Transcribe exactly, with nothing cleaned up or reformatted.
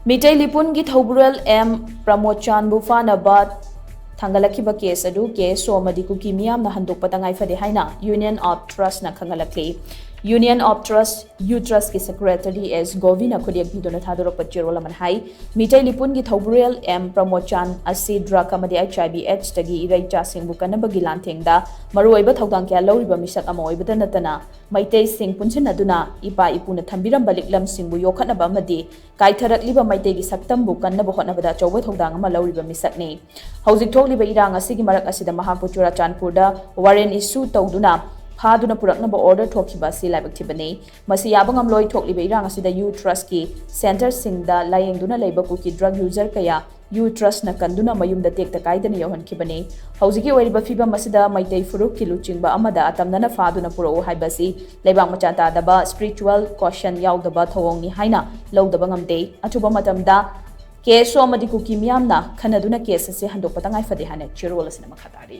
Meitei ꯂꯤꯄꯨꯟꯒꯤ ꯊꯧꯕꯨꯔꯦꯜ M ꯄ꯭ꯔꯃꯣꯗ ꯆꯥꯟꯕꯨ ꯐꯥꯅꯕ ꯊꯥꯡꯒꯠꯂꯛꯈꯤꯕ case ꯑꯗꯨ ꯀꯦ ꯑꯦꯁ ꯑꯣ ꯑꯃꯗꯤ ꯀꯨꯀꯤ ꯃꯤꯌꯥꯝꯅ ꯍꯟꯗꯣꯛꯄ ꯇꯉꯥꯏ ꯐꯗꯦ ꯍꯥꯏꯅ ꯌꯨꯅꯤꯌꯟ ꯑꯣꯐ ꯇ꯭ꯔꯁꯅ ꯈꯪꯍꯜꯂꯛꯂꯤ꯫ ꯌꯨꯅꯤꯌꯟ ꯑꯣꯐ ꯇ꯭ꯔꯁ, ꯌꯨ ꯇ꯭ꯔꯁꯀꯤ ꯁꯦꯀ꯭ꯔꯦꯇꯔꯤ ꯑꯦꯁ ꯒꯣꯕꯤꯅ ꯈꯨꯠꯌꯦꯛ ꯄꯤꯗꯨꯅ ꯊꯥꯗꯣꯔꯛꯄ ꯆꯦꯔꯣꯜ ꯑꯃꯅ ꯍꯥꯏ, ꯃꯤꯇꯩ ꯂꯤꯄꯨꯟꯒꯤ ꯊꯧꯕꯨꯔꯦꯜ ꯑꯦꯝ ꯄ꯭ꯔꯃꯣꯗ ꯆꯥꯟ ꯑꯁꯤ ꯗ꯭ꯔꯒ ꯑꯃꯗꯤ ꯑꯩꯆ ꯑꯥꯏ ꯚꯤ ꯑꯦꯗꯁꯇꯒꯤ ꯏꯔꯩꯆꯥꯁꯤꯡꯕꯨ ꯀꯟꯅꯕꯒꯤ ꯂꯥꯟꯊꯦꯡꯗ ꯃꯔꯨꯑꯣꯏꯕ ꯊꯧꯗꯥꯡ ꯀꯌꯥ ꯂꯧꯔꯤꯕ ꯃꯤꯁꯛ ꯑꯃ ꯑꯣꯏꯕꯇ ꯅꯠꯇꯅ, ꯃꯩꯇꯩꯁꯤꯡ ꯄꯨꯟꯁꯤꯟꯅꯗꯨꯅ ꯏꯄꯥ ꯏꯄꯨꯅ ꯊꯝꯕꯤꯔꯝꯕ ꯂꯤꯛꯂꯝꯁꯤꯡꯕꯨ ꯌꯣꯛꯈꯠꯅꯕ ꯑꯃꯗꯤ ꯀꯥꯏꯊꯔꯛꯂꯤꯕ ꯃꯩꯇꯩꯒꯤ ꯁꯛꯇꯝꯕꯨ ꯀꯟꯅꯕ ꯍꯣꯠꯅꯕꯗ ꯑꯆꯧꯕ ꯊꯧꯗꯥꯡ ꯑꯃ ꯂꯧꯔꯤꯕ ꯃꯤꯁꯛꯅꯤ꯫ ꯍꯧꯖꯤꯛ ꯊꯣꯛꯂꯤꯕ ꯏꯔꯥꯡ ꯑꯁꯤꯒꯤ ꯃꯔꯛ ꯑꯁꯤꯗ ꯃꯍꯥꯛꯄꯨ ꯆꯨꯔꯥꯆꯥꯟꯄꯨꯔꯗ ꯋꯥꯔꯦꯟ ꯏꯁꯨ ꯇꯧꯗꯨꯅ ꯐꯥꯗꯨꯅ ꯄꯨꯔꯛꯅꯕ ꯑꯣꯔꯗꯔ ꯊꯣꯛꯈꯤꯕ ꯑꯁꯤ ꯂꯥꯏꯕꯛ ꯊꯤꯕꯅꯤ꯫ ꯃꯁꯤ ꯌꯥꯕ ꯉꯝꯂꯣꯏ꯫ ꯊꯣꯛꯂꯤꯕ ꯏꯔꯥꯡ ꯑꯁꯤꯗ ꯌꯨ ꯇ꯭ꯔꯁꯀꯤ ꯁꯦꯟꯇꯔꯁꯤꯡꯗ ꯂꯥꯌꯦꯡꯗꯨꯅ ꯂꯩꯕ ꯀꯨꯀꯤ ꯗ꯭ꯔꯒ ꯌꯨꯖꯔ ꯀꯌꯥ ꯌꯨ ꯇ꯭ꯔꯁꯅ ꯀꯟꯗꯨꯅ ꯃꯌꯨꯝꯗ ꯇꯦꯛꯇ ꯀꯥꯏꯗꯅ ꯌꯧꯍꯟꯈꯤꯕꯅꯤ꯫ ꯍꯧꯖꯤꯛꯀꯤ ꯑꯣꯏꯔꯤꯕ ꯐꯤꯕꯝ ꯑꯁꯤꯗ ꯃꯩꯇꯩ ꯐꯨꯔꯨꯞꯀꯤ ꯂꯨꯆꯤꯡꯕ ꯑꯃꯗ ꯑꯇꯝꯅꯅ ꯐꯥꯗꯨꯅ ꯄꯨꯔꯛꯎ ꯍꯥꯏꯕꯁꯤ ꯂꯩꯕꯥꯛ ꯃꯆꯥ ꯇꯥꯗꯕ, ꯁ꯭ꯄꯤꯔꯤꯆꯨꯋꯦꯜ ꯀꯣꯁꯟ ꯌꯥꯎꯗꯕ ꯊꯧꯑꯣꯡꯅꯤ ꯍꯥꯏꯅ ꯂꯧꯗꯕ ꯉꯝꯗꯦ꯫ ꯑꯊꯨꯕ ꯃꯇꯝꯗ ꯀꯦ ꯑꯦꯁ ꯑꯣ ꯑꯃꯗꯤ ꯀꯨꯀꯤ ꯃꯤꯌꯥꯝꯅ ꯈꯟꯅꯗꯨꯅ ꯀꯦꯁ ꯑꯁꯤ ꯍꯟꯗꯣꯛꯄ ꯇꯉꯥꯏ ꯐꯗꯦ ꯍꯥꯏꯅ ꯆꯦꯔꯣꯜ ꯑꯁꯤꯅ ꯃꯈꯥ ꯇꯥꯔꯤ꯫